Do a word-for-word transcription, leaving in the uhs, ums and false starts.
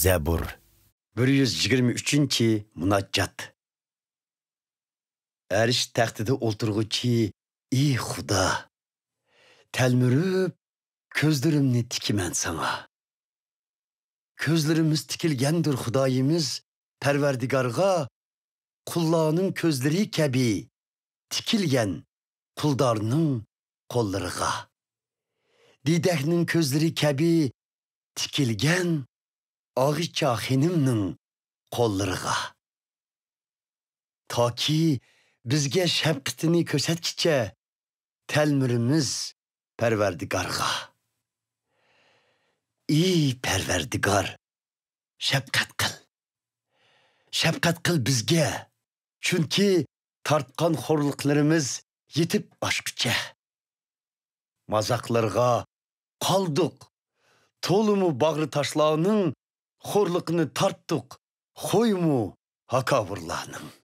زەبۇر. بىر يۈز يىگىرمە ئۈچىنچى مۇناجات. ئەرش تەختىدە ئولتۇرغۇچى، ئى خۇدا! تەلمۈرۈپ، كۆزلىرىمنى تىكىمەن ساڭا. كۆزلىرىمىز تىكىلگەندۇر خۇدايىمىز پەرۋەردىگارغا، قۇللارنىڭ كۆزلىرى كەبى تىكىلگەن قۇلدارنىڭ قوللىرىغا. دېدەكنىڭ كۆزلىرى كەبى تىكىلگەن ئاغىچا خېنىمنىڭ قوللىرىغا. تاكى بىزگە شەپقىتىنى كۆرسەتكىچە تەلمۈرىمىز پەرۋەردىگارغا. ئى پەرۋەردىگار، شەپقەت قىل. شەپقەت قىل بىزگە، چۈنكى تارتقان خورلۇقلىرىمىز يېتىپ ئاشقۇچە. مازاقلىرىغا قالدۇق، تولىمۇ باغرى تاشلارنىڭ خورلۇقىنى تارتتۇق، خويمۇ ھاكاۋۇرلارنىڭ.